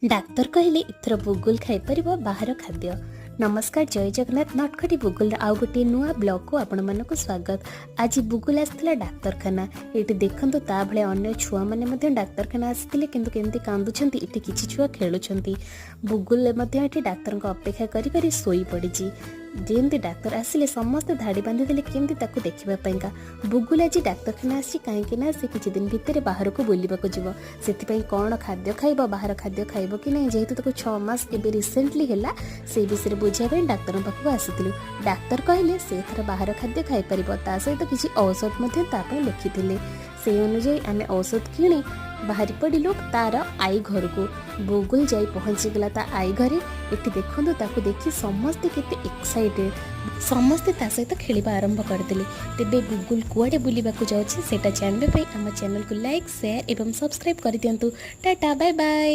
ଡାକ୍ତର କହିଲେ ଏଥର ବୁଗୁଲ ଖାଇପାରିବ ବାହାର ଖାଦ୍ୟ। ନମସ୍କାର, ଜୟ ଜଗନ୍ନାଥ। ନଟଖଟି ବୁଗୁଲର ଆଉ ଗୋଟିଏ ନୂଆ ବ୍ଲଗକୁ ଆପଣମାନଙ୍କୁ ସ୍ୱାଗତ। ଆଜି ବୁଗୁଲ ଆସିଥିଲା ଡାକ୍ତରଖାନା। ଏଇଠି ଦେଖନ୍ତୁ, ତା ଭଳିଆ ଅନ୍ୟ ଛୁଆମାନେ ମଧ୍ୟ ଡାକ୍ତରଖାନା ଆସିଥିଲେ, କିନ୍ତୁ କେମିତି କାନ୍ଦୁଛନ୍ତି। ଏଠି କିଛି ଛୁଆ ଖେଳୁଛନ୍ତି। ବୁଗୁଲ ମଧ୍ୟ ଏଠି ଡାକ୍ତରଙ୍କ ଅପେକ୍ଷା କରି କରି ଶୋଇପଡ଼ିଛି। ଯେମିତି ଡାକ୍ତର ଆସିଲେ, ସମସ୍ତେ ଧାଡ଼ି ବାନ୍ଧିଦେଲେ କେମିତି ତାକୁ ଦେଖିବା ପାଇଁକା। ବୁଗୁଲ ଆଜି ଡାକ୍ତରଖାନା ଆସିଛି, କାହିଁକି ନା ସେ କିଛି ଦିନ ଭିତରେ ବାହାରକୁ ବୁଲିବାକୁ ଯିବ। ସେଥିପାଇଁ କ'ଣ ଖାଦ୍ୟ ଖାଇବ, ବାହାର ଖାଦ୍ୟ ଖାଇବ କି ନାହିଁ, ଯେହେତୁ ତାକୁ 6 ମାସ ଏବେ ରିସେଣ୍ଟଲି ହେଲା, ସେଇ ବିଷୟରେ ବୁଝିବା ପାଇଁ ଡାକ୍ତରଙ୍କ ପାଖକୁ ଆସିଥିଲୁ। ଡାକ୍ତର କହିଲେ ସେ ଏଥର ବାହାର ଖାଦ୍ୟ ଖାଇପାରିବ। ତା ସହିତ କିଛି ଔଷଧ ମଧ୍ୟ ତା ପାଇଁ ଲେଖିଥିଲେ। ସେଇ ଅନୁଯାୟୀ ଆମେ ଔଷଧ କିଣି ବାହାରି ପଡ଼ିଲୁ ତାର ଆଈ ଘରକୁ। ବୁଗୁଲ ଯାଇ ପହଞ୍ଚିଗଲା ତା ଆଈ ଘରେ। ଏଠି ଦେଖନ୍ତୁ, ତାକୁ ଦେଖି ସମସ୍ତେ କେତେ ଏକ୍ସାଇଟେଡ୍। ସମସ୍ତେ ତା ସହିତ ଖେଳିବା ଆରମ୍ଭ କରିଦେଲେ। ତେବେ ବୁଗୁଲ କୁଆଡ଼େ ବୁଲିବାକୁ ଯାଉଛି, ସେଇଟା ଜାଣିବା ପାଇଁ ଆମ ଚ୍ୟାନେଲକୁ ଲାଇକ୍, ସେୟାର ଏବଂ ସବସ୍କ୍ରାଇବ୍ କରିଦିଅନ୍ତୁ। Tata, bye bye.